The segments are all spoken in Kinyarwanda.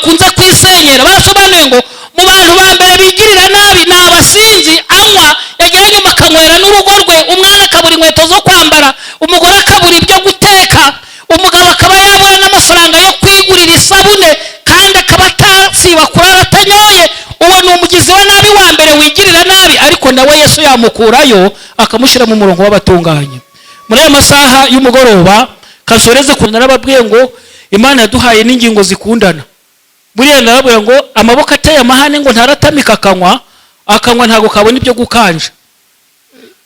Bakunze kwisenyera. Barasobanuye ngo mu bantu ba mbere bigirira nabi ni abasinzi. Anywa, yagera nyuma akanywera n'urugo rwe, umwana akabura inkweto zo kwambara, umugore akabura ibyo guteka, umugabo akaba yabura n'amafaranga yo kwigurira isabune, kandi akaba atasiba kurara atanyoye. Uwo ni umugizi wa nabi wa mbere wigirira nabi, ariko nawe Yesu yamukurayo akamushyira mu murongo w'abatunganye. Muri aya masaha y'umugoroba kasoreze ku narababwiye ngo Imana yaduhaye n'ingingo zikundana. Buriya narababwiye ngo amaboko ateye amahane ngo ntaratamika akanywa, akanywa ntabwo kabona ibyo gukanja.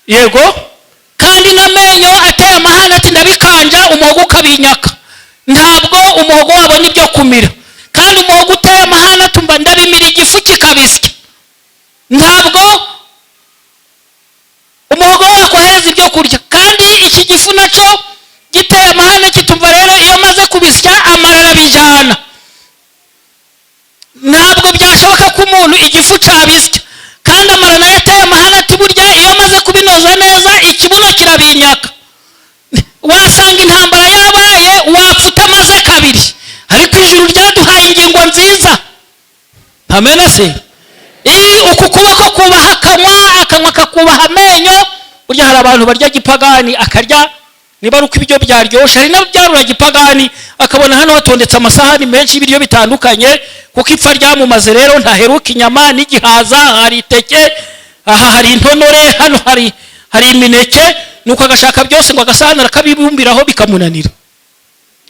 Yego, kandi n'amenyo ateye amahane ati ndabikanja, umuhogo ukabinyaka, ntabwo umuhogo wabona ibyo kumira. Kandi umuhogo uteye amahane atumva ndabimira, igifu kikabisya, ntabwo umuhogo wakohereza ibyo kurya. Kandi iki gifu nacyo giteye amahane kitumva rero iyo maze kubisya amara arabijyana, ntabwo byashoboka ko umuntu igifu cabisya. Kandi amara nayo ateye amahane ati burya iyo amaze kubinoza neza ikibuno kirabinyaka. Wasanga intambara yabaye, wapfa utamaze kabiri. Ariko ijuru ryaduhaye ingingo nziza. Amena se? Uku kuboko kubaha akanwa, akanwa kakubaha amenyo. Burya hari abantu barya gipagani, akarya niba ari uko ibiryo byaryoshe, hari n'abyarura gipagani, akabona hano hatondetse amasahani menshi y'ibiryo bitandukanye, kuko ipfa ryamumaze rero ntaheruka inyama n'igihaza. Hari iteke aha, hari intonore hano, hari imineke, nuko agashaka byose ngo agasahani arakabibumbiraho, bikamunanira.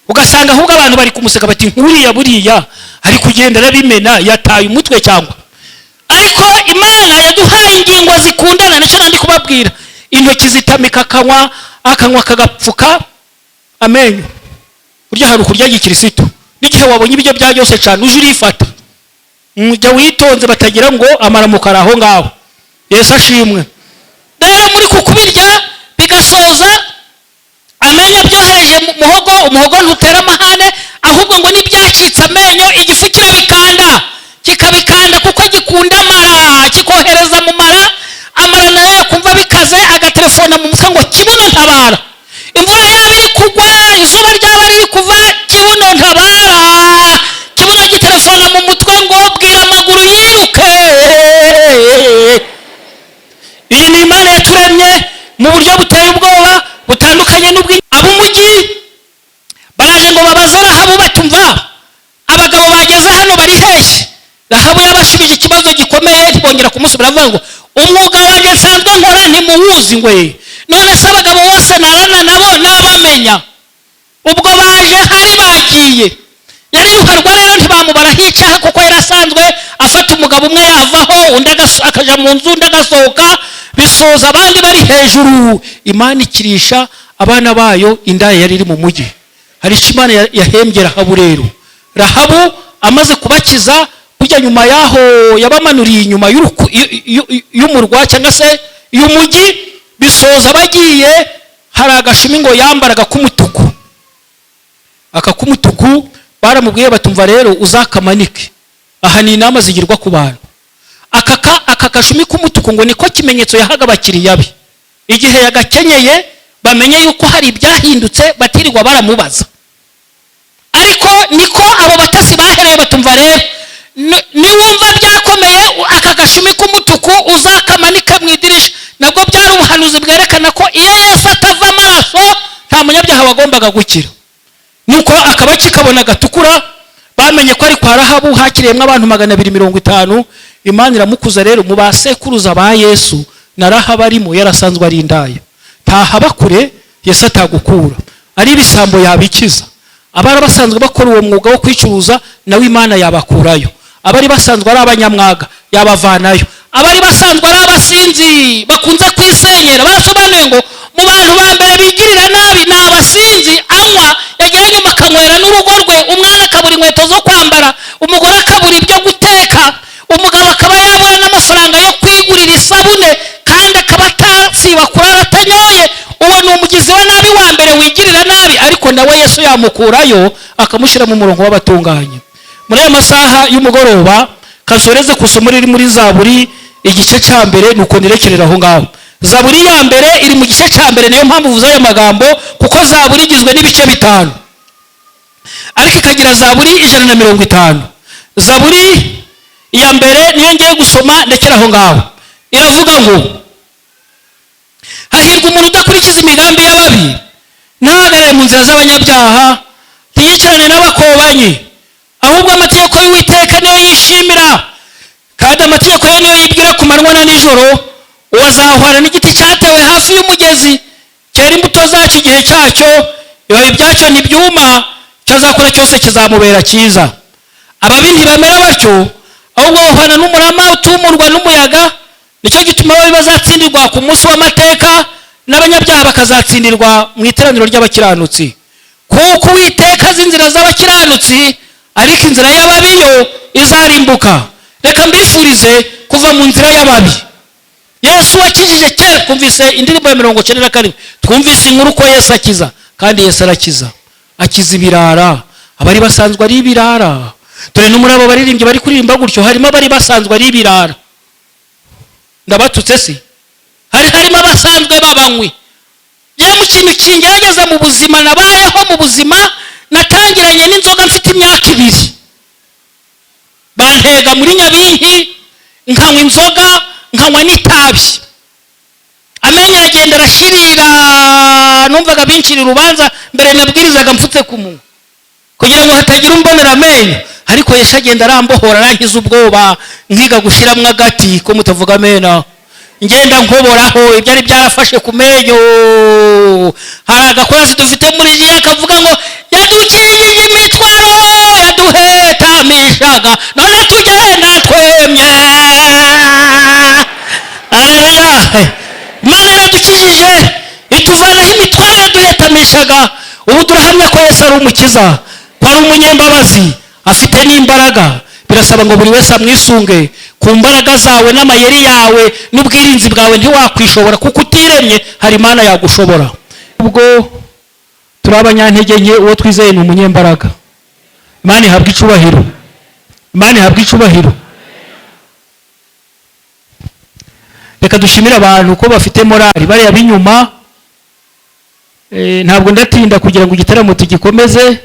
Ugasanga ahubwo abantu bari kumuseka bati nkuriya buriya ari kugenda arabimena, yataye umutwe cyangwa? Ariko Imana yaduhaye ingingo zikundana, nicyo nandi kubabwira. Intoki zitamika akanwa, akanwa kagapfuka amenyo. Burya hari ukurya gikirisitu, n'igihe wabonye ibiryo bya byose cyane uje urifata, jya witonze batagira ngo amaramuko ari aho ngaho. Yesu ashimwe. Rero muri ku kubirya bigasoza amenyo byohereje mu muhogo, umuhogo ntutera amahane, ahubwo ngo n'ibyacitse amenyo igifu kirabikanda, kikabikanda kuko gikunda amara, kikohereza mu mara. Amara nayo yakumva bikaze agatelefona mu mutwe ngo kibuno ntabara. Imvura yaba iri kugwa, izuba ryaba riri kuva, kibuno ntabara. Kibuno gitelefona mu mutwe ngo bwira amaguru yiruke. Iyi ni Imana yaturemye mu buryo buteye ubwoba, butandukanye ab'umujyi. Baraje ngo babaze Rahabu batumva abagabo bageze hano bari hehe? Rahabu yabashubije ikibazo gikomeye, ntibongera kumusubira. Avuga ngo umwuga wanjye nsanzwe nkora ntimuwuzi ngwe? None se abagabo bose narana nabo nabamenya? Ubwo baje hari bagiye yari ruharwa. Rero ntibamubaraho icyaha kuko yari asanzwe afata umugabo umwe, yavaho undi akaja mu nzu, undi agasohoka, bisoza abandi bari hejuru. Imana ikirisha abana bayo indaya yari iri mu mujyi. Hari icyo Imana yahembye Rahabu. Rero Rahabu amaze kubakiza, burya nyuma yaho yabamanuriye inyuma y'umurwa cyangwa se y'umujyi, bisoza bagiye. Hari agashumi ngo yambaraga k'umutuku. Aka k'umutuku baramubwiye batumva rero uzakamanike aha. Ni inama zigirwa ku bantu. Aka gashumi k'umutuku ngo niko kimenyetso yahaga abakiriya be, igihe yagakenyeye bamenye yuko hari ibyahindutse, batirirwa baramubaza. Ariko niko abo batasi bahereye batumva rero niwumva byakomeye, aka gashumi k'umutuku uzakamanike mu idirisha. Nabwo byari ubuhanuzi bwerekana ko iyo Yesu atava amaraso nta munyabyaha wagombaga gukira. Nuko akaba kikabona gatukura, bamenye ko ari kwa Rahabu hakiriyemo abantu 250. Imana iramukuza. Rero mu basekuruza ba Yesu na Rahabu arimo, yarasanzwe ari indaya. Ntahaba kure Yesu atagukura. Ari ibisambo yabikiza, abari basanzwe bakora uwo mwuga wo kwicuruza nawe Imana yabakurayo, abari basanzwe ari abanyamwaga yabavanayo, abari basanzwe ari abasinzi bakunze kwisenyera. Barasobanuye ngo mu bantu ba mbere bigirira nabi ni abasinzi. Anywa, yagera nyuma akanywera n'urugo rwe, umwana akabura inkweto zo kwambara, umugore akabura ibyo guteka, umugabo akaba yabura n'amafaranga yo kwigurira isabune, kandi akaba atasiba kurara atanyoye. Uwo ni umugizi wa nabi wa mbere wigirira nabi, ariko nawe Yesu yamukurayo akamushyira mu murongo w'abatunganye. Muri aya masaha y'umugoroba kasoreze ku isomo riri muri Zaburi igice cya mbere, nuko nirekerera aho ngaho. Zaburi ya mbere iri mu gice cya mbere, niyo mpamvu uvuze aya magambo, kuko Zaburi igizwe n'ibice bitanu, ariko ikagira Zaburi 150. Zaburi iya mbere niyo ngiye gusoma, ndekera aho ngaho. Iravuga ngo: "Hahirwa umuntu udakurikiza imigambi y'ababi, ntahagarare mu nzira z'abanyabyaha, ntiyicarane n'abakobanyi. Ahubwo amategeko y'Uwiteka niyo yishimira, kandi amategeko ye niyo yibwira ku manywa na nijoro. Uwo azahwana n'igiti cyatewe hafi y'umugezi, cyera imbuto zacyo igihe cyacyo, ibibabi byacyo ntibyuma, icyo azakora cyose kizamubera cyiza. Ababi ntibamera batyo, ahubwo bahwana n'umurama utumurwa n'umuyaga. Nicyo gituma ababi bazatsindirwa ku munsi w'amateka, n'abanyabyaha bakazatsindirwa mu iteraniro ry'abakiranutsi. Kuko Uwiteka azi inzira z'abakiranutsi, ariko inzira y'ababi yo izarimbuka." Reka mbifurize kuva mu nzira y'ababi. Yesu wakijije kera, twumvise indirimbo ya 97, twumvise inkuru ko Yesu akiza, kandi Yesu arakiza, akiza ibirara, abari basanzwe ari ibirara. Dore no muri abo baririmbyi bari kuririmba gutyo harimo abari basanzwe ari ibirara. Ndabatutse si? Harimo abasanzwe babanywi. Yewe, mu kintu kingerageza mu buzima nabayeho, mu buzima natangiranye n'inzoga mfite imyaka 2, bantega muri nyabinki, nkanywa inzoga, nkanywa n'itabi, amenyo aragenda arashirira. Numvaga bincira urubanza. Mbere nabwirizaga mfutse ku munwa kugira ngo hatagira umbonera amenyo, ariko Yesu agenda arambohora, arankiza ubwoba, nkiga gushyiramo agati ko mutavuga amena, ngenda nkoboraho ibyari byarafashe ku menyo. Hari agakorasi dufite muri jiya kavuga ngo: "Yadukijije imitwaro yaduhetamishaga, none tugenda twemye." Aleluya! Imana yaradukijije, ituvanaho imitwaro yaduhetamishaga. Ubu turahamya ko Yesu ari umukiza, ko ari umunyembabazi, afite n'imbaraga. Birasaba ngo buri wese amwisunge. Ku mbaraga zawe n'amayeri yawe n'ubwirinzi bwawe ntiwakwishobora, kuko utiremye. Hari Imana yagushobora. Ubwo turi abanyantege nke, uwo twizeye ni umunyembaraga. Imana ihabwa icubahiro, Imana ihabwa icubahiro. Reka dushimire abantu ko bafite morali, bariya b'inyuma. Ntabwo ndatinda kugira ngo igitaramo tugikomeze.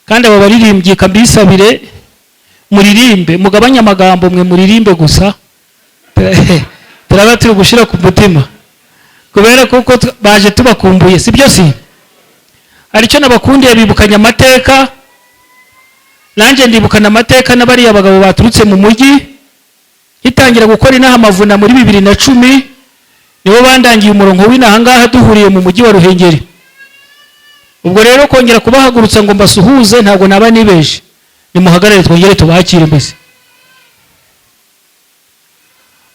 Kandi aba baririmbyi kambisabire, muririmbe mugabanye amagambo, mwe muririmbe gusa, turaba turi gushyira ku mutima, kubera kuko baje tubakumbuye, si byo? Si hari icyo nabakundiye, bibukanye amateka, nanjye ndibukana amateka n'abariya bagabo baturutse mu mujyi. Ngitangira gukora inaha Amavuna muri 2010, nibo bandangiye umurongo w'inaha ngaha, duhuriye mu mujyi wa Ruhengeri. Ubwo rero kongera kubahagurutsa ngo mbasuhuze ntabwo naba nibeje. Nimuhagarare twongere tubakire. Mbese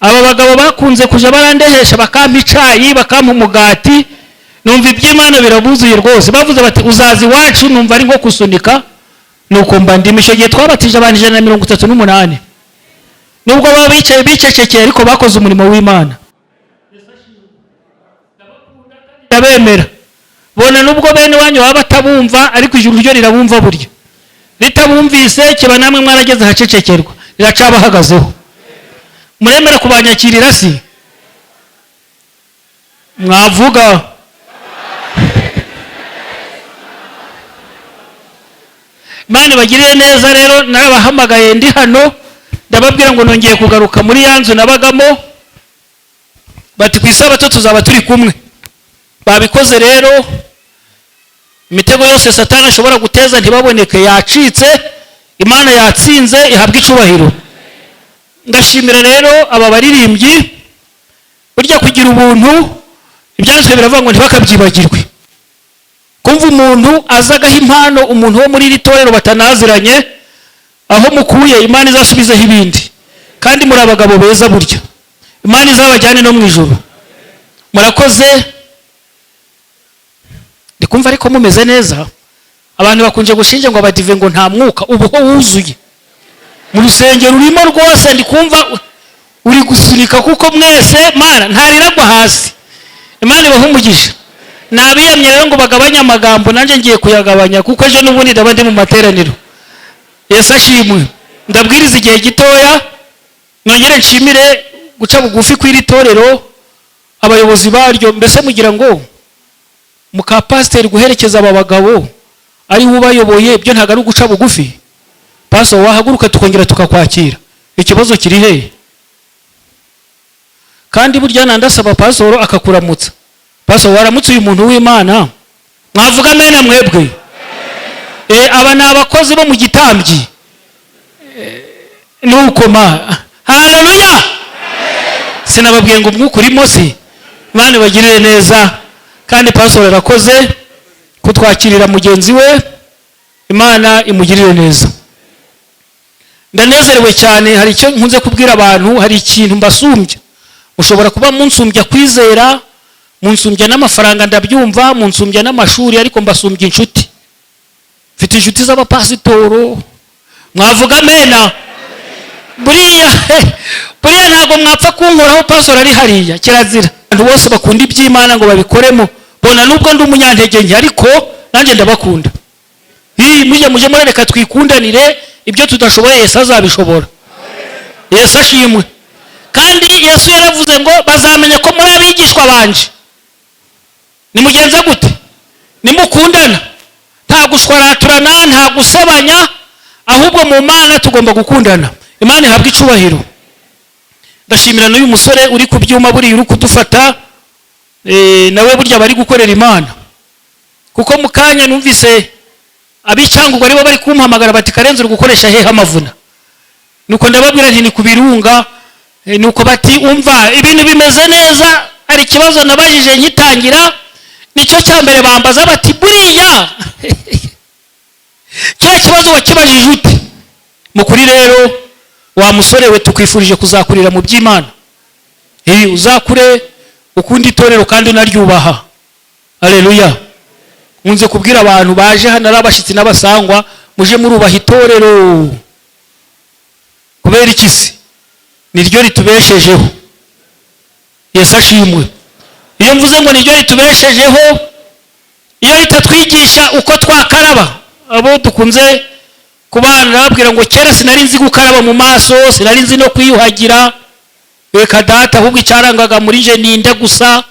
aba bagabo bakunze kuja barandehesha, bakampa icayi, bakampa umugati, numva iby'Imana birabuzuye rwose. Bavuze bati: "Uzaza iwacu", numva ari nko kusunika, nuko mba ndimo. Icyo gihe twabatije abantu 138. Nubwo baba bicaye bicecekeye, ariko bakoze umurimo w'Imana. Ndabemera. Bona nubwo bene wanyu baba batabumva, ariko ijuru ryo rirabumva. Burya ritabumvise kiba namwe mwarageze ahacecekerwa, riracabahagazeho. Muremera kubanyakirira? Si mwavuga? Imana ibagirire neza. Rero narabahamagaye ndi hano, ndababwira ngo nongeye kugaruka muri ya nzu nabagamo. Bati: "Ku isabato tuzaba turi kumwe." Babikoze rero. Imitego yose Satani ashobora guteza ntibaboneke yacitse, Imana yatsinze, ihabwa icubahiro. Ndashimira rero aba baririmbyi. Burya kugira ubuntu, ibyanditswe biravuga ngo ntibakabyibagirwe. Kumva umuntu aza agaha impano umuntu wo muri iri torero batanaziranye, aho mukuye Imana izasubizeho ibindi. Kandi muri abagabo beza, burya Imana izabajyane no mu ijuru. Murakoze. Ndikumva ariko mumeze neza. Abantu bakunze gushinja ngo abadive ngo nta mwuka. Ubu ho wuzuye mu rusengero, urimo rwose. Ndikumva uri gusunika, kuko mwese mana ntariragwa hasi. Imana ibahe umugisha. Nabiyamye rero ngo bagabanye amagambo, nanjye ngiye kuyagabanya, kuko ejo n'ubundi ndaba ndi mu materaniro. Yesu ashimwe. Ndabwiriza igihe gitoya, nongere nshimire guca bugufi kw'iri torero, abayobozi baryo. Mbese mugira ngo muka pasiteri guherekeza aba bagabo ari we ubayoboye, byo ntabwo ari uguca bugufi? Paso, wahaguruka tukongera tukakwakira. Ikibazo kiri hehe? Kandi burya nandasaba pasoro akakuramutsa. Paso, waramutse uyu muntu w'Imana. Mwavuga mena mwebwe. Aba ni abakozi bo mu gitambyi. Nuko ma haleluya, sinababwiye ngo umwuka urimo se? Imana ibagirire neza. Kandi pasoro arakoze kutwakirira mugenzi we, Imana imugirire neza. Ndanezerewe cyane. Hari icyo nkunze kubwira abantu, hari ikintu mbasumbya. Mushobora kuba munsumbya kwizera, munsumbya n'amafaranga, ndabyumva, munsumbya n'amashuri, ariko mbasumbya inshuti. Mfite inshuti z'abapasitoro. Mwavuga mena. Buriya buriya ntabwo mwapfa kunkoraho pasoro ari hariya, kirazira. Abantu bose bakunda iby'Imana ngo babikoremo, bona nubwo ndi umunyantege nke, ariko nanjye ndabakunda. Mujye mujye murereka twikundanire. Ibyo tudashoboye Yesu azabishobora. Yesu ashimwe. Kandi Yesu yaravuze ngo bazamenya ko muri abigishwa banje nimugenza gute? Nimukundana. Nta gushwaraturana, nta gusebanya, ahubwo mu Mana tugomba gukundana. Imana ihabwa icubahiro. Ndashimira n'uyu musore uri ku byuma, buriya uri kudufata, nawe burya bari gukorera Imana, kuko mu kanya numvise abicangurwa aribo bari kumpamagara bati: "Karenzi, uri gukoresha hehe amavuna?" Nuko ndababwira nti: "Ni ku Birunga." Nuko bati: "Umva, ibintu bimeze neza." Hari ikibazo nabajije nkitangira, nicyo cya mbere bambaza, bati: "Buriya kiriya kibazo wakibajije ute?" Mu kuri rero, wa musore we, tukwifurije kuzakurira mu by'Imana. Uzakure ukunda itorero kandi unaryubaha. Aleluya. Nkunze kubwira abantu baje hano ari abashyitsi n'abasangwa: muje murubaha itorero. Kubera iki se? Niryo ritubeshejeho. Yesu ashimwe. Iyo mvuze ngo niryo ritubeshejeho, iyo ritatwigisha uko twakaraba, abo dukunze kubana babwira ngo kera sinari nzi gukaraba mu maso, sinari nzi no kwiyuhagira, reka data, ahubwo icyarangaga muri je ninde gusa.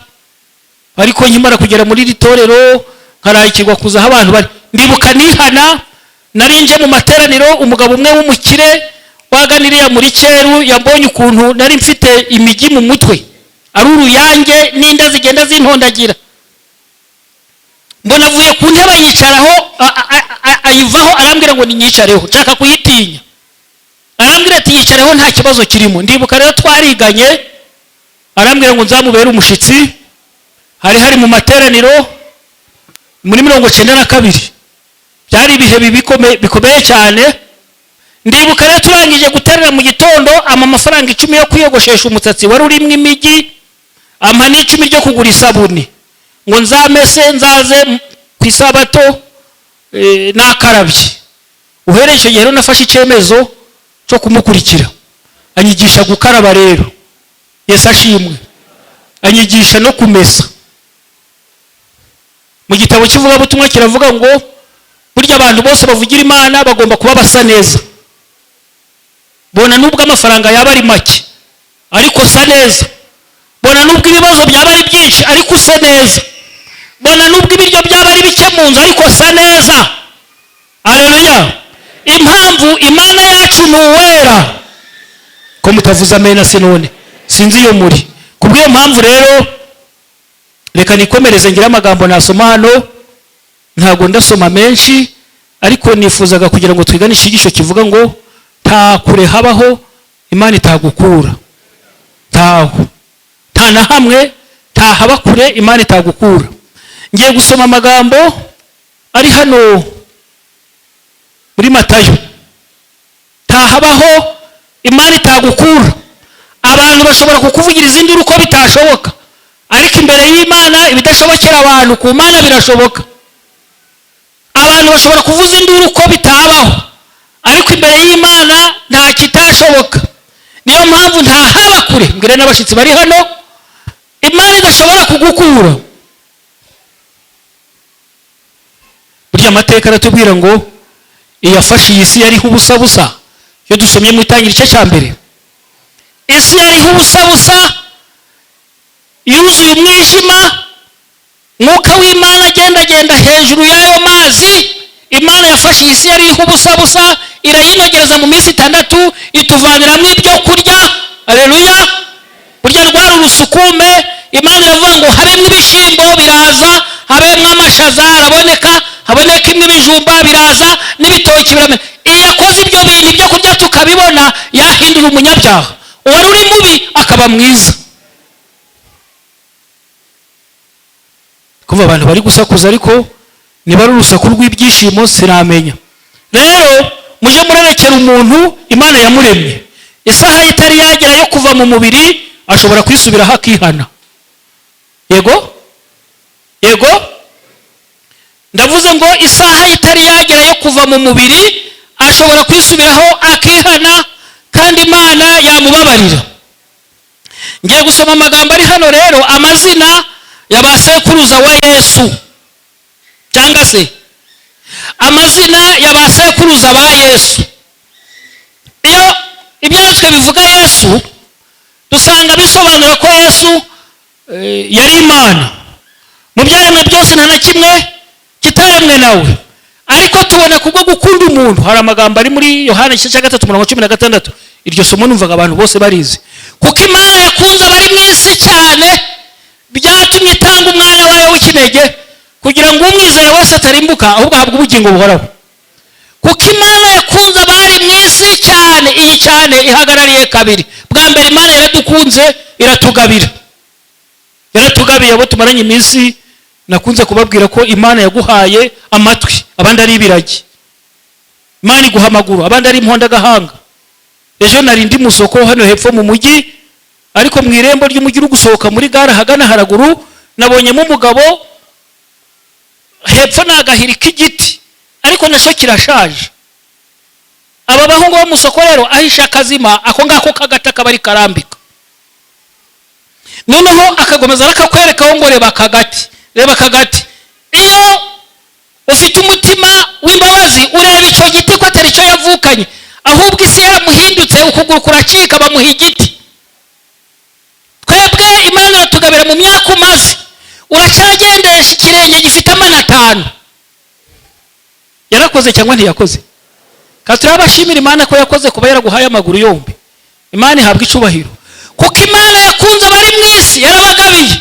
Ariko nkimara kugera muri iri torero, nkarayikirwa kuza aho abantu bari, ndibuka nihana nari nje mu materaniro, umugabo umwe w'umukire waganiriye muri cyeru yambonye ukuntu nari mfite imigi mu mutwe ari uruyange n'inda zigenda zintondagira, mbona avuye ku ntebe yicaraho, ayivaho, arambwira ngo ninyicareho. Nshaka kuyitinya, arambwira ati: "Yicareho, nta kibazo kirimo." Ndibuka rero twariganye, arambwira ngo nzamubere umushitsi. Hari mu materaniro muri 92, byari ibihe bikomeye cyane. Ndibuka rero turangije guterera mu gitondo, ampa amafaranga 10 yo kwiyogoshesha umusatsi wari urimo imigi, ampa n'10 ryo kugura isabuni ngo nzamese nzaze ku isabato nakarabye. Uhereye icyo gihe rero nafashe icyemezo cyo kumukurikira. Anyigisha gukaraba rero, Yesu ashimwe, anyigisha no kumesa. Mu gitabo cy'ivugabutumwa kiravuga ngo burya abantu bose bavugira Imana bagomba kuba basa neza. Bona nubwo amafaranga yaba ari make, ariko sa neza. Bona nubwo ibibazo byaba ari byinshi, ariko use neza. Bona nubwo ibiryo byaba ari bike mu nzu, ariko sa neza. Aleluya. Impamvu, Imana yacu ni uwera. Ko mutavuze amena se none? Sinzi iyo muri. Kubw'iyo mpamvu rero, reka nikomereze, ngire amagambo nasoma hano. Ntabwo ndasoma menshi, ariko nifuzaga kugira ngo twigane icyigisho kivuga ngo nta kure habaho Imana itagukura. Ntaho, nta na hamwe, ntahaba kure Imana itagukura. Ngiye gusoma amagambo ari hano muri Matayo. Ntahabaho Imana itagukura. Abantu bashobora kukuvugiriza induru uko bitashoboka, ariko imbere y'Imana ibidashobokera abantu ku Mana birashoboka. Abantu bashobora kuvuza induru uko bitabaho, ariko imbere y'Imana nta kitashoboka. Niyo mpamvu ntahaba kure, mbwire n'abashyitsi bari hano, Imana idashobora kugukura. Burya amateka aratubwira ngo iyafashe iyi si yariho ubusa busa. Iyo dusomye mu Itangira igice cya mbere, isi yariho ubusa busa, yuzuye umwijima, Mwuka w'Imana agendagenda hejuru y'ayo mazi. Imana yafashe iyi si yariho ubusa busa. Irayinogereza mu minsi 6, ituvaniramo ibyo kurya. Aleluya! Burya rwari urusukume. Imana iravuga ngo habemo ibishyimbo, biraza, habemo amashaza, araboneka, habonekamo ibijumba, biraza, n'ibitoki biramera. Iyo yakoze ibyo bintu, ibyo kurya tukabibona, yahindura umunyabyaha uwari uri mubi akaba mwiza. Kuva abantu bari gusakuza, ariko niba ari urusaku rw'ibyishimo sinamenya. Rero mujye murerekera umuntu Imana yamuremye, isaha ye itari yagera yo kuva mu mubiri, ashobora kwisubiraho akihana. Yego, yego, ndavuze ngo isaha ye itari yagera yo kuva mu mubiri, ashobora kwisubiraho akihana, kandi Imana yamubabarira. Ngiye gusoma amagambo ari hano rero, amazina ya ba sekuruza wa Yesu, cyangwa se amazina ya ba sekuruza ba Yesu. Iyo ibyanditswe bivuga Yesu, dusanga bisobanura ko Yesu yari Imana. Mu byaremwe byose nta na kimwe kitaremwe nawe, ariko tubona kubwo gukunda umuntu. Hari amagambo ari muri Yohana igice cya 3 umurongo 16. Iryo somo numvaga abantu bose barizi. Kuko Imana yakunze abari mu isi cyane, byatumye itanga umwana wayo w'ikinege, kugira ngo umwizera wese atarimbuka, ahubwo ahabwe ubugingo buhoraho. Kuko Imana yakunze abari mu isi cyane. Iyi cyane ihagarariye kabiri. Bwa mbere, Imana yaradukunze, iratugabira, yaratugabiye. Abo tumaranye iminsi, nakunze kubabwira ko Imana yaguhaye amatwi, abandi ari ibiragi. Imana iguha amaguru, abandi ari impondagahanga. Ejo nari ndi mu soko hano hepfo mu mujyi, ariko mu irembo ry'umujyi uri gusohoka muri gare ahagana haraguru, nabonyemo umugabo. Hepfo ni agahiri k'igiti, ariko nacyo kirashaje. Aba bahungu bo mu soko rero, ahisha akazima ako ngako k'agati akaba ari karambika, noneho akagomeza arakakwerekaho ngo reba aka gati, reba aka gati. Iyo ufite umutima w'imbabazi, ureba icyo giti ko atari cyo yavukanye, ahubwo isi yaramuhindutse, ukuguru kuracika, bamuha igiti. Twebwe Imana iratugabira. Mu myaka umaze uracyagendesha ikirenge gifite amano 5. Yarakoze cyangwa ntiyakoze? Kandi turabashimira Imana ko yakoze kuba yaraguhaye amaguru yombi. Imana ihabwa icubahiro, kuko Imana yakunze abari mu isi, yarabagabiye.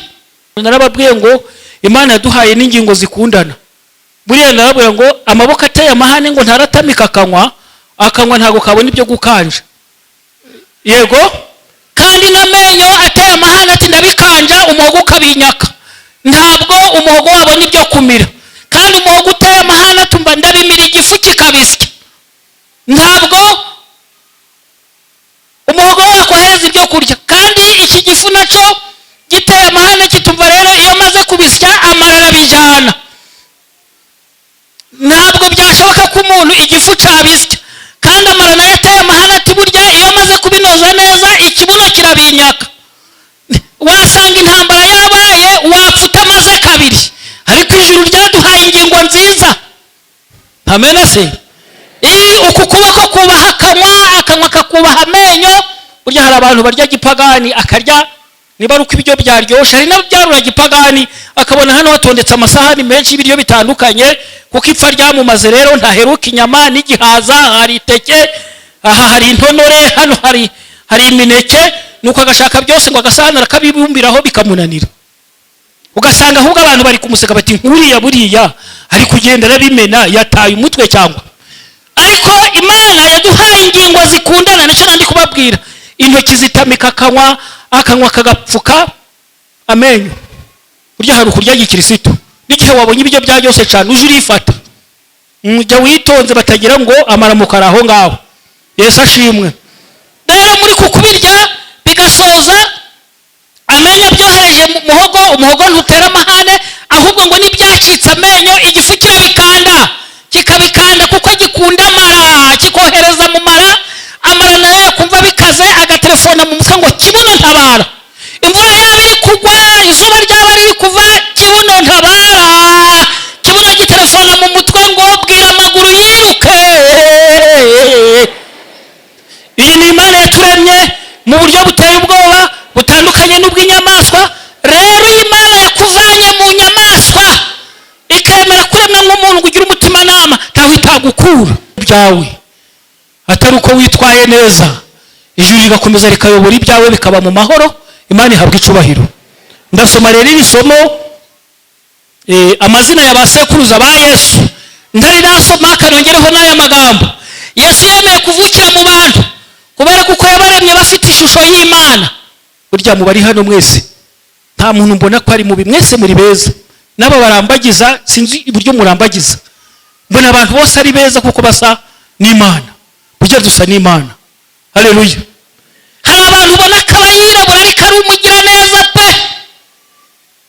Narababwiye ngo Imana yaduhaye n'ingingo zikundana. Buriya narababwira ngo amaboko ateye amahane ngo ntaratamika akanywa, akanywa ntabwo kabona ibyo gukanja. Yego, kandi n'amenyo ateye amahane ati ndabikanja, umuhogo ukabinyaka, ntabwo umuhogo wabona ibyo kumira. Kandi umuhogo uteye amahane atumva ndabimira, igifu kikabisya, ntabwo umuhogo wakohereza ibyo kurya. Kandi iki gifu nacyo giteye amahane kitumva rero iyo maze kubisya, amara arabijyana. Ntabwo byashoboka ko umuntu igifu cyabisya. Kandi amara nayo ateye amahane ati burya iyo maze kubinoza neza, ikibuno kirabinyaka. Wasanga intambara yabaye, wapfa utamaze kabiri. Ariko ijuru ryaduhaye ingingo nziza. Amena se? Uku kuboko kubaha akanwa, akanwa kakubaha amenyo. Burya hari abantu barya gipagani, akarya niba ari uko ibiryo byaryoshe, hari n'abyarura gipagani, akabona hano hatondetse amasahani menshi y'ibiryo bitandukanye, kuko ipfa ryamumaze rero ntaheruka inyama n'igihaza. Hari iteke aha, hari intonore hano, hari imineke, nuko agashaka byose ngo agasahani arakabibumbiraho, bikamunanira. Ugasanga ahubwo abantu bari kumuseka bati nkuriya buriya ari kugenda arabimena, yataye umutwe cyangwa. Ariko Imana yaduhaye ingingo zikundana, nicyo nandi kubabwira. Intoki zitamika akanywa, akanywa kagapfuka amenyo. Burya hari ukurya gikirisitu, n'igihe wabonye ibiryo bya byose cyane, uje urifata, jya witonze batagira ngo amaramuko ari aho ngaho. Yesu ashimwe. Rero muri kukubirya bigasoza amenyo byohereje mu muhogo, umuhogo ntutera amahane, ahubwo ngo n'ibyacitse amenyo, igifu kirabikanda, kikabikanda kuko gikunda amara, kikohereza mu mara. Amara nayo yakumva bikaze, agatelefona mu mutwe ngo kibuno ntabara. Imvura yaba iri kugwa, izuba ryaba riri kuva, kibuno ntabara. Kibuno gitelefona mu mutwe ngo bwira amaguru yiruke. Iyi ni Imana yaturemye mu buryo buteye ubwoba, butandukanye n'ubw'inyamaswa. Rero iyi Imana yakuvanye mu nyamaswa, ikemera kuremwa nk'umuntu ngo ugire umutimanama, ntaho itagukura byawe. ko witwaye neza, ijuru rigakomeza rikayobora ibyawe, bikaba mu mahoro. Imana ihabwa icubahiro. Ndasoma rero iri somo, amazina ya ba sekuruza ba Yesu. Ntari nasoma, kanongereho n'aya magambo: Yesu yemeye kuvukira mu bantu kubera kuko yabaremye bafite ishusho y'Imana. Burya mu bari hano mwese, nta muntu mbona ko ari mubi. Mwese muri beza. N'aba barambagiza, sinzi uburyo murambagiza, mbona abantu bose ari beza kuko basa n'Imana. Burya dusa n'Imana. Haleluya! Hari abantu ubona ko aba yirabura, ariko ari umugiraneza pe,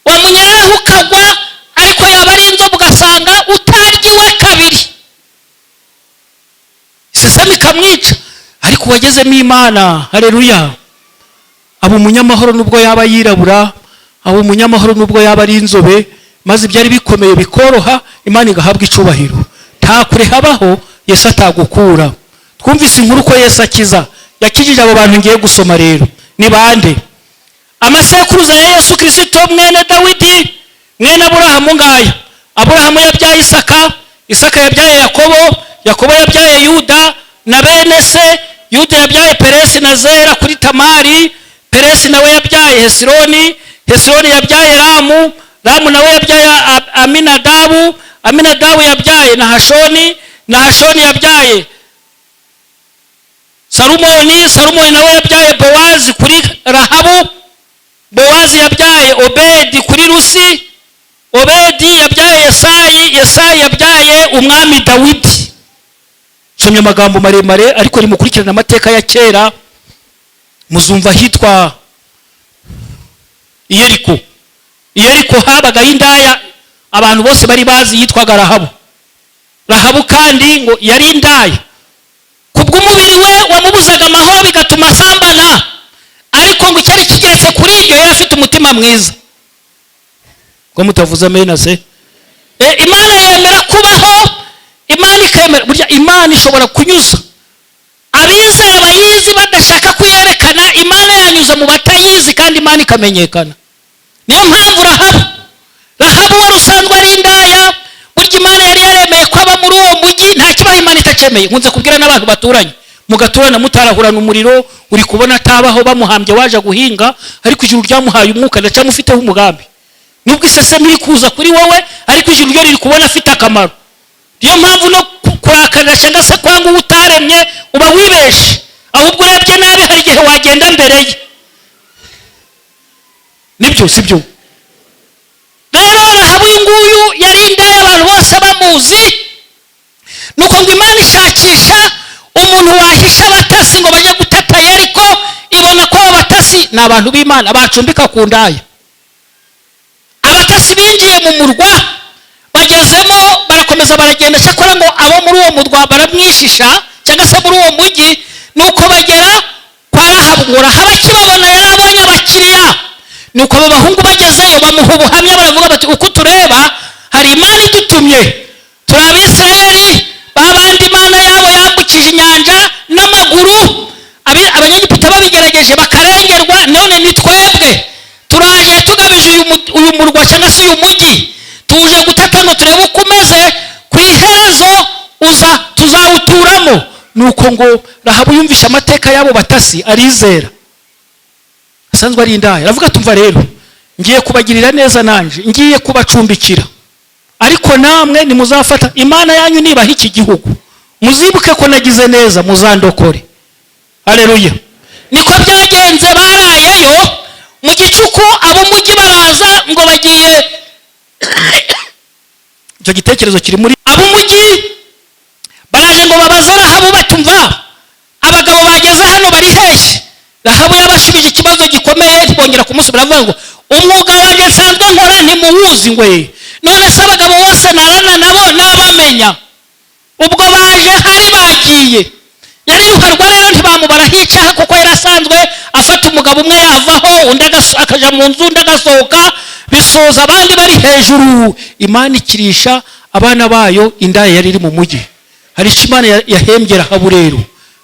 wamunyereraho ukagwa, ariko yaba ari inzobe ugasanga utaryiwe kabiri, isesemi ikamwica. Ariko uwagezemo Imana, haleluya, aba umunyamahoro nubwo yaba yirabura, aba umunyamahoro nubwo yaba ari inzobe, maze ibyari bikomeye bikoroha, Imana igahabwa icubahiro. Nta kure habaho Yesu atagukura. Twumvise inkuru ko Yesu akiza, yakijije abo bantu ngiye gusoma. Rero ni bande? Amasekuruza ya Yesu Kirisito, mwene Dawidi, mwene Aburahamu, ngaya: Aburahamu yabyaye Isaka, Isaka yabyaye Yakobo, Yakobo yabyaye Yuda na bene se. Yuda yabyaye Peresi na Zera kuri Tamari. Peresi nawe yabyaye Hesironi, Hesironi yabyaye Ramu, Ramu nawe yabyaye Aminadabu, Aminadabu yabyaye Nahashoni, Nahashoni yabyaye Salumoni, Salumoni nawe yabyaye Bowazi kuri Rahabu, Bowazi yabyaye Obedi kuri Rusi, Obedi yabyaye Yesayi, Yesayi yabyaye umwami Dawidi. Nsomye amagambo maremare, ariko nimukurikirana amateka ya kera muzumva hitwa Iyeriko. Iyeriko habagayo indaya abantu bose bari bazi yitwaga Rahabu. Rahabu kandi ngo yari indaya, kubw'umubiri we wamubuzaga amahoro bigatuma asambana, ariko ngo icyari kigeretse kuri ibyo, yari afite umutima mwiza. Ko mutavuze amena se? Imana yemera kubaho, Imana ikemera. Burya Imana ishobora kunyuza abizera bayizi badashaka kuyerekana, Imana yanyuze mu batayizi kandi Imana ikamenyekana. Niyo mpamvu Rahabu wari usanzwe ari indaya, burya Imana yari yaremeye ko aba muri uwo mujyi. Nta kibaho Imana itacyemeye. Nkunze kubwira n'abantu baturanye, mugaturana mutarahurana umuriro, uri kubona atabaho, bamuhambye waje guhinga, ariko ijuru ryamuhaye umwuka, ndacamufiteho umugambi. Nubwo isesemi iri kuza kuri wowe, ariko ijuru ryo riri kubona afite akamaro. Niyo mpamvu no kurakarira cyangwa se kwanga uwo utaremye uba wibeshe. Ahubwo urebye nabi hari igihe wagenda mbere ye. Nibyo, sibyo? Rero Rahabu uyu nguyu yari indaya, abantu bose bamuzi. Nuko ngo Imana ishakisha umuntu wahisha abatasi ngo bajye gutata Yeriko. Ibona ko abo batasi ni abantu b'Imana bacumbika ku ndaya. Abatasi binjiye mu murwa, bagezemo barakomeza baragenda. Cyakora ngo abo muri uwo murwa baramwishisha, cyangwa se muri uwo mujyi. Nuko bagera kwa Rahabu. Ngo Rahabu akibabona yari abonye abakiriya. Nuko abo bahungu bagezeyo bamuha ubuhamya, baravuga bati: "Uko tureba hari Imana idutumye. Turi Abisirayeli, babandi Imana yabo yambukije inyanja n'amaguru, Abanyegiputa babigerageje bakarengerwa. None ni twebwe turaje tugabije uyu murwa cyangwa se uyu mujyi, tuje gutata ngo turebe uko umeze, ku iherezo uza tuzawuturamo." Nuko ngo Rahabu yumvishe amateka y'abo batasi, arizera. Asanzwe ari indaya, aravuga: "Tumva rero, ngiye kubagirira neza, nanje ngiye kubacumbikira, ariko namwe nimuzafata Imana yanyu nibaha iki gihugu, muzibuke ko nagize neza, muzandokore." Haleluya! Niko byagenze. Barayeyo. Mu gicuku ab'umujyi baraza ngo bagiye, icyo gitekerezo kiri muri ab'umujyi, baraje ngo babaze Rahabu batumva: "Abagabo bageze hano bari hehe?" Rahabu yabashubije ikibazo gikomeye, ntibongera kumusubira. Avuga ngo: "Umwuga wanjye nsanzwe nkora ntimuwuzi?" Ngo: "Ye." "None se abagabo bose narana nabo nabamenya? Ubwo baje hari bagiye." Yari ruharwa rero, ntibamubaraho icyaha kuko yari asanzwe afata umugabo umwe, yavaho undi akaja mu nzu, undi agasohoka, bisoza abandi bari hejuru. Imana ikirisha abana bayo indaya yari iri mu mujyi. Hari icyo Imana yahembye Rahabu. Rero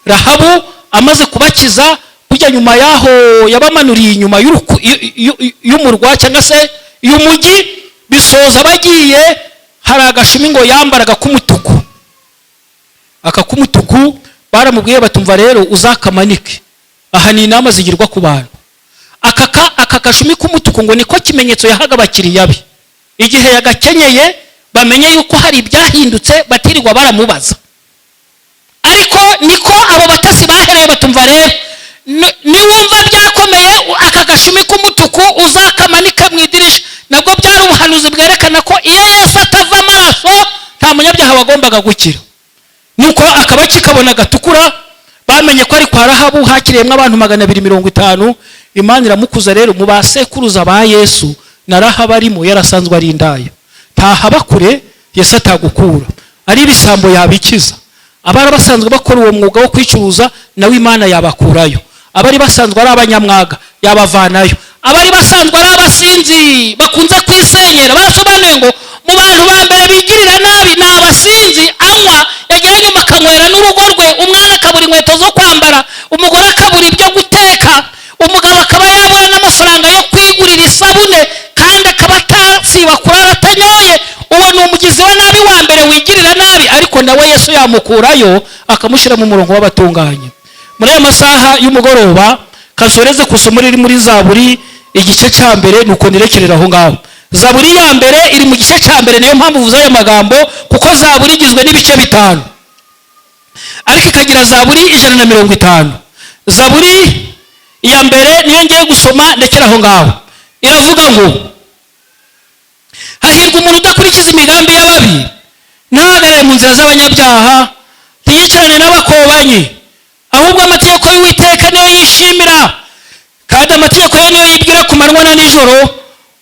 Rahabu amaze kubakiza, burya nyuma yaho yabamanuriye inyuma y'umurwa cyangwa se y'umujyi, bisoza bagiye. Hari agashumi ngo yambaraga k'umutuku, aka k'umutuku. Baramubwiye batumva rero uzakamanike. Aha ni inama zigirwa ku bantu. Aka gashumi k'umutuku ngo niko kimenyetso yahaga abakiriya be. Igihe yagakenyeye bamenye yuko hari ibyahindutse, batirirwa baramubaza. Ariko niko abo batasi bahereye, batumva rero niwumva byakomeye, aka gashumi k'umutuku uzakamanike mu idirisha. Nabwo byari ubuhanuzi bwerekana ko iyo Yesu atava amaraso nta munyabyaha wagombaga gukira. Nuko akaba kikabona gatukura, bamenye ko ari kwa Rahabu hakiriyemo abantu 250. Imana iramukuza rero mu basekuruza ba Yesu, na Rahabu arimo, yarasanzwe ari indaya. Ntahaba kure Yesu atagukura. Ari ibisambo yabikiza, abari basanzwe bakora uwo mwuga wo kwicuruza nawe Imana yabakurayo, abari basanzwe ari abanyamwaga yabavanayo, abari basanzwe ari abasinzi bakunze kwisenyera. Barasobanuye ngo mu bantu ba mbere bigirira nabi ni abasinzi. Anywa, yagera nyuma akanywera n'urugo rwe, umwana akabura inkweto zo kwambara, umugore akabura ibyo guteka, umugabo akaba yabura n'amafaranga yo kwigurira isabune, kandi akaba atasiba kurara atanyoye. Uwo ni umugizi wa nabi wa mbere wigirira nabi, ariko nawe Yesu yamukurayo akamushyira mu murongo w'abatunganye. Muri aya masaha y'umugoroba kasoreze ku isomo riri muri Zaburi igice cya mbere, nuko nirekerera aho ngaho. Zaburi ya mbere iri mu gice cya mbere. Niyo mpamvu uvuze aya magambo, kuko Zaburi igizwe n'ibice bitanu, ariko ikagira Zaburi 150. Zaburi iya mbere niyo ngiye gusoma, ndekera aho ngaho. Iravuga ngo: "Hahirwa umuntu udakurikiza imigambi y'ababi, ntahagarare mu nzira z'abanyabyaha, ntiyicarane n'abakobanyi. Ahubwo amategeko y'Uwiteka niyo yishimira, kandi amategeko ye niyo yibwira ku manywa na nijoro.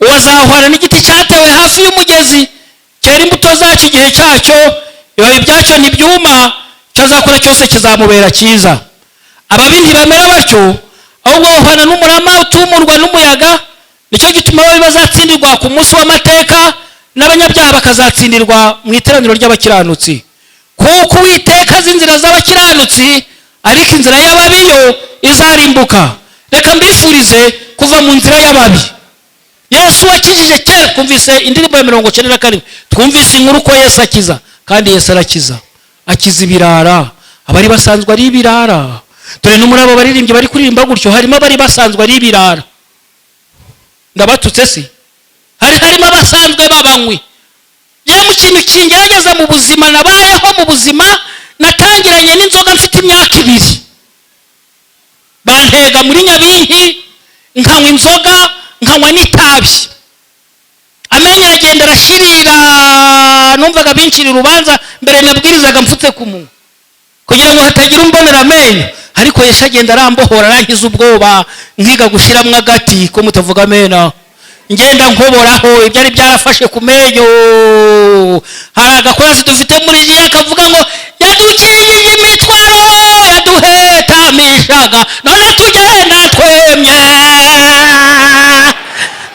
Uwo azahwana n'igiti cyatewe hafi y'umugezi, cyera imbuto zacyo igihe cyacyo, ibibabi byacyo ntibyuma, icyo azakora cyose kizamubera cyiza. Ababi ntibamera batyo, ahubwo bahwana n'umurama utumurwa n'umuyaga. Nicyo gituma ababi bazatsindirwa ku munsi w'amateka, n'abanyabyaha bakazatsindirwa mu iteraniro ry'abakiranutsi. Kuko Uwiteka azi inzira z'abakiranutsi, ariko inzira y'ababi yo izarimbuka." Reka mbifurize kuva mu nzira y'ababi. Yesu wakijije kera, twumvise indirimbo ya 97, twumvise inkuru ko Yesu akiza, kandi Yesu arakiza, akiza ibirara, abari basanzwe ari ibirara. Dore no muri abo baririmbyi bari kuririmba gutyo harimo abari basanzwe ari ibirara. Ndabatutse si? Harimo abasanzwe babanywi. Yewe, mu kintu kingerageza mu buzima nabayeho, mu buzima natangiranye n'inzoga mfite imyaka 2, bantega muri nyabinki, nkanywa inzoga, nkanywa n'itabi, amenyo aragenda arashirira. Numvaga bincira urubanza. Mbere nabwirizaga mfutse ku munwa kugira ngo hatagira umbonera amenyo, ariko Yesu agenda arambohora, arankiza ubwoba, nkiga gushyiramo agati ko mutavuga amena. Ngenda nkoboraho ibyari byarafashe ku menyo. Hari agakorasi dufite muri jiya kavuga ngo: "Yadukingije imitwaro yaduhetamishaga, none tugenda twemye."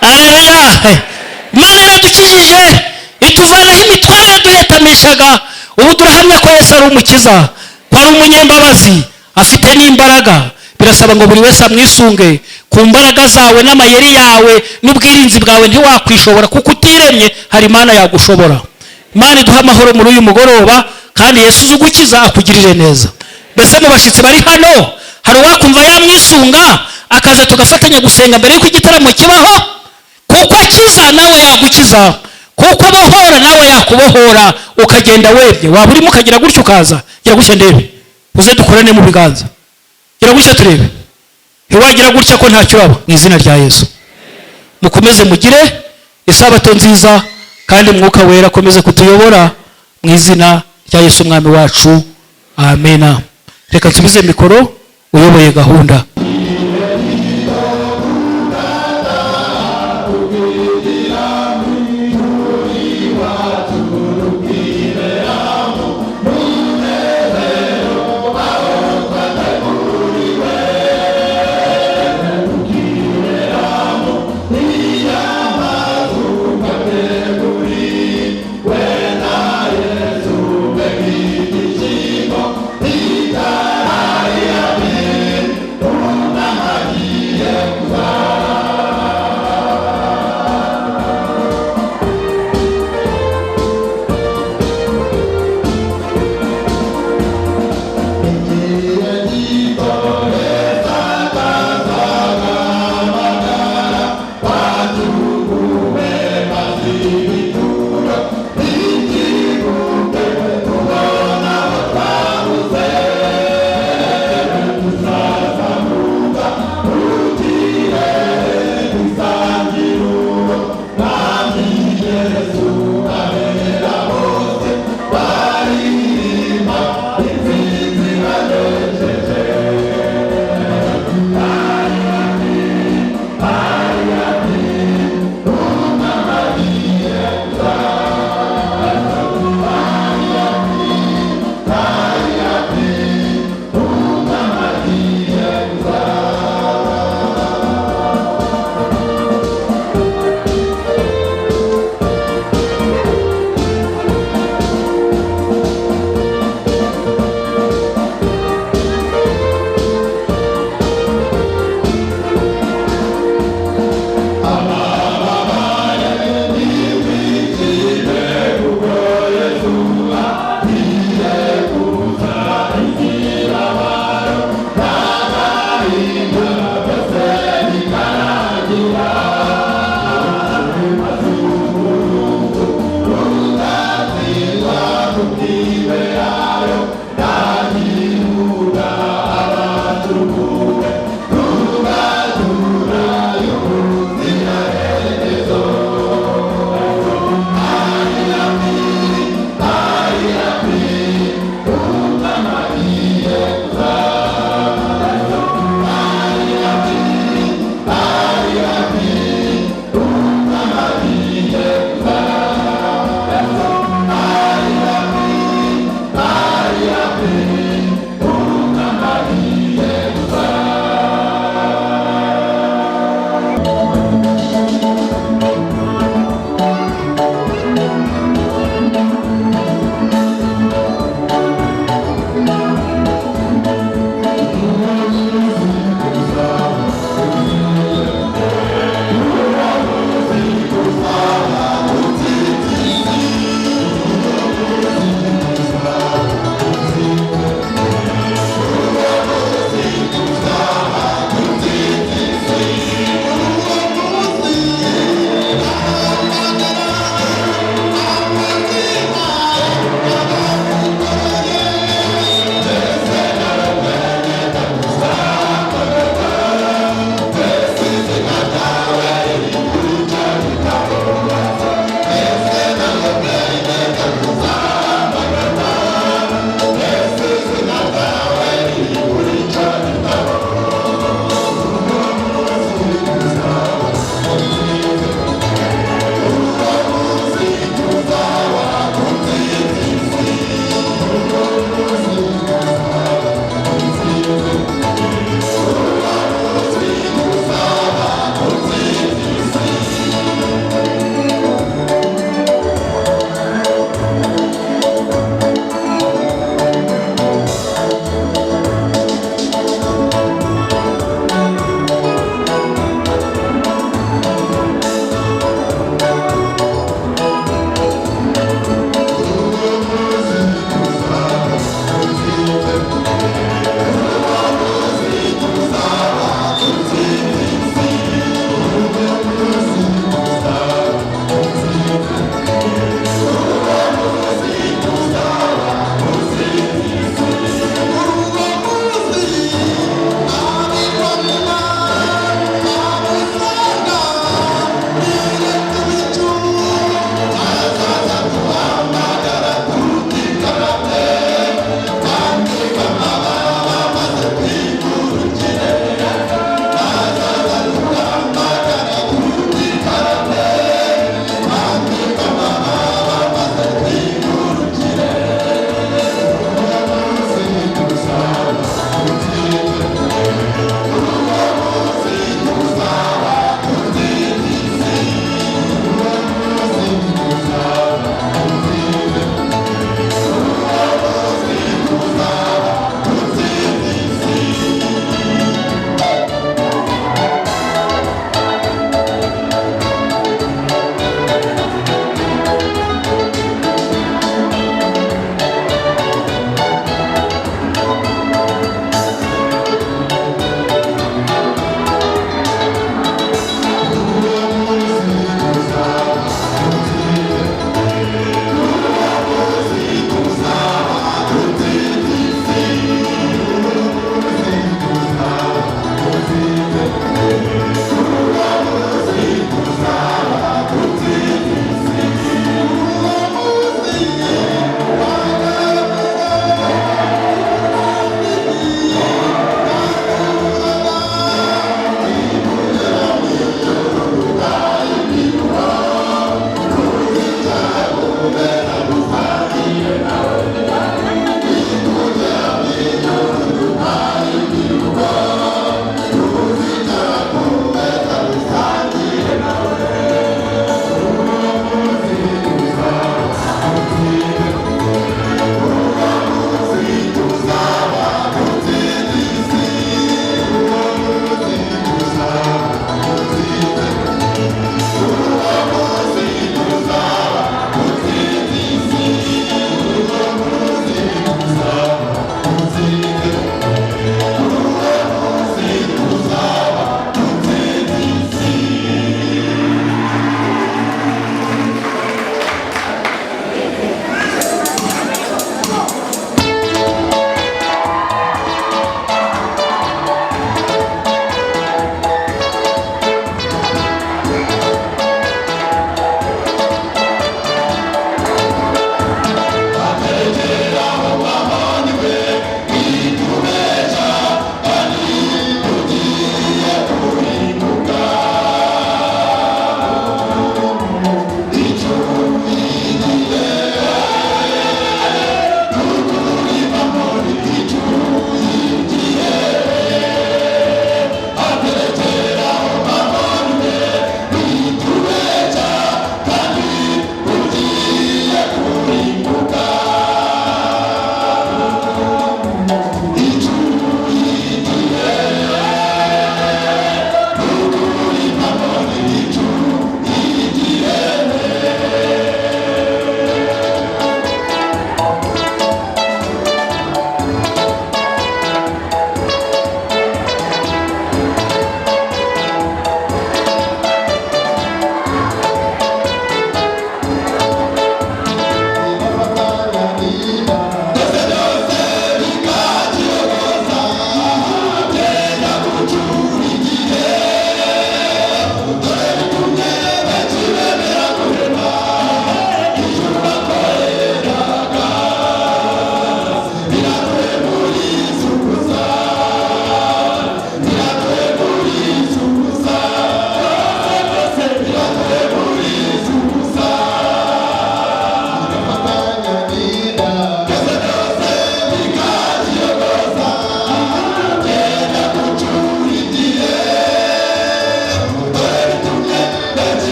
Aleluya! Imana yaradukijije, ituvanaho imitwaro yaduhetamishaga. Ubu turahamya ko Yesu ari umukiza, ko ari umunyembabazi, afite n'imbaraga. Birasaba ngo buri wese amwisunge. Ku mbaraga zawe n'amayeri yawe n'ubwirinzi bwawe ntiwakwishobora, kuko utiremye. Hari Imana yagushobora. Imana iduha amahoro muri uyu mugoroba, kandi Yesu uzi ugukiza akugirire neza. Mbese mu bashyitsi bari hano hari uwakumva yamwisunga, akaza tugafatanya gusenga mbere y'uko igitaramo kibaho? Kuko akiza, nawe yagukiza. Kuko abohora, nawe yakubohora, ukagenda wemye. Waba urimo ukagira gutyo ukaza. Gira gutya ndebe, uze dukorane mu biganza. Gira gutya turebe. Ntiwagira gutya ko ntacyo uraba. Mu izina rya Yesu, mukomeze mugire isabato nziza, kandi Mwuka Wera akomeze kutuyobora mu izina rya Yesu Umwami wacu, amena. Reka nsubize mikoro uyoboye gahunda.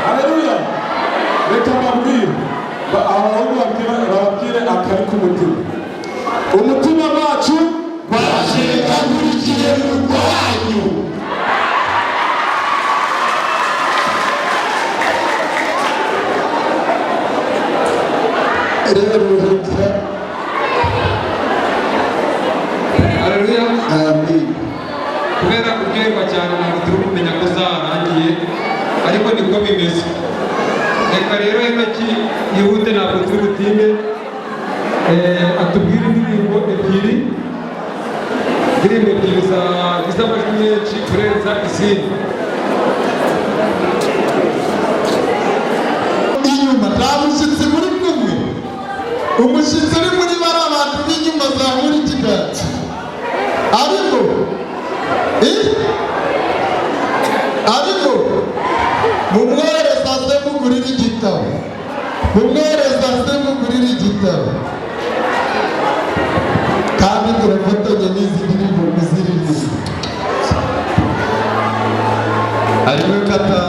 Haleluya. Reka mbabwire, abahungu bababwire akari ku mutima, umutima wacu Bashengagurikiye mu rwanyu. Rero reka. Haleluya. Amen. Kubera kuryoherwa cyane, ntabwo turi kumenya ko zarangiye, ariko niko bimeze. Reka rero Henoki yihute, ntabwo turi butinde. Atubwire indirimbo ebyiri, indirimbo ebyiri zagize amajwi menshi kurenza izindi. Inyuma nta mushyitsi muri kumwe. Umushyitsi uri muri bari abantu b'inyuma, zamura ikiganza. Ariko ariko mumwohereza aze mugurire igitabo, mumwohereza aze mugurire igitabo. Kandi turafatanya n'izi ndirimbo kuziririmba. Ariko kata.